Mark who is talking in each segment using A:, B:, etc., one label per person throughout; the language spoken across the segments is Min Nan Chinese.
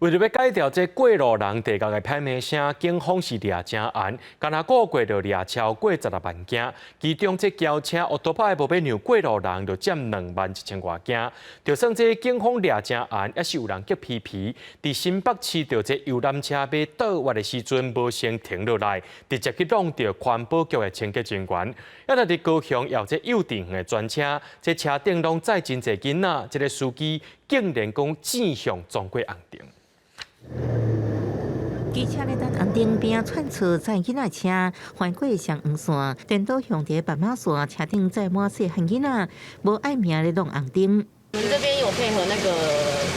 A: 為著欲改掉這過路人地獄的歹名聲，警方是掠誠嚴，干焦個月就掠超過16萬件，其中這轎車、烏托邦無欲讓過路人就佔2萬1千外件。就算這警方掠誠嚴，猶是有人激皮皮。佇新北市著這遊覽車欲倒彎的時陣，無先停落來，直接去挵著環保局的清潔人員。猶若佇高雄有這幼稚園的專車，這車頂攏載真濟囡仔，這个司機竟然講正向撞過紅燈。
B: 機車咧等紅燈邊竄出載囡仔車，橫過雙黃線，顛倒向佇斑馬線，車頂載滿細漢囡仔，無愛命咧挵紅燈。
C: 我們這邊有配合那個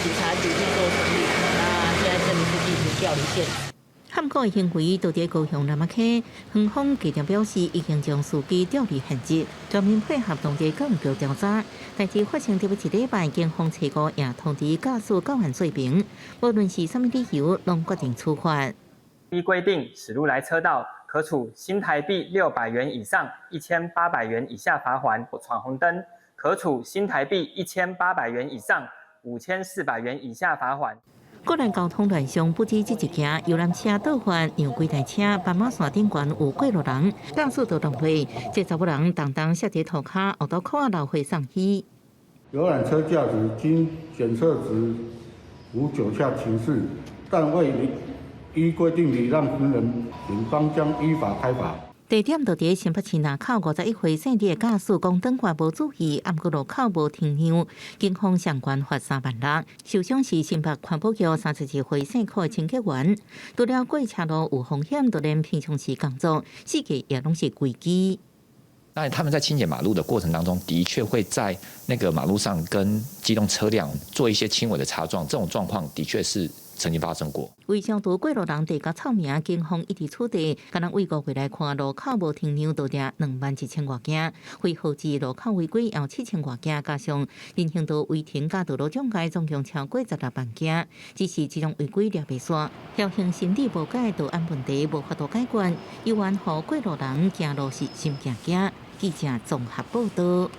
C: 警察局去做處理，那現在這裡是進行調離現場。
B: 罕見行為都佇高雄那瑪夏，園方決定表示已經將司機調離現職，全面配合當地公安局調查。代誌發生佇欲一禮拜，警方初五也通知駕駛交還說明，無論是啥物理由，攏決定處罰。
D: 依規定，駛入來車道可處新台幣600元以上1800元以下罰鍰；闖紅燈可處新台幣1800元以上5400元以下罰鍰。
B: 國內交通亂象不止這一件，遊覽車倒彎讓幾台車，斑馬線頂懸有過路人，駕駛都當會，這查某人當當摔佇塗跤，後頭褲仔流血送醫。
E: 遊覽車駕駛經檢測值無酒駕情事，但未依規定禮讓行人，警方將依法開罰。
B: 地點就佇新北市林口51歲姓李的駕駛講轉彎無注意，毋過路口無停讓，警方相關罰3萬6。受傷是新北環保局32歲姓柯的清潔員，除了過車路有風險，就連平常時工作，四界也攏是危機。
F: 那他們在清潔馬路的過程當中，的確會在那個馬路上跟機動車輛做一些輕微的擦撞，這種狀況的確是曾經發生過。
B: 為消除過路人地獄臭名，警方一直取締，敢若對五月來看，路口無停讓就掠2萬1千外件，非號誌路口違規有7千外件，加上人行道違停佮道路障礙，總共超過16萬件。只是這種違規掠袂煞，僥倖心理無解，道安問題無法度解決，猶原予過路人行路是心驚驚。記者綜合報導。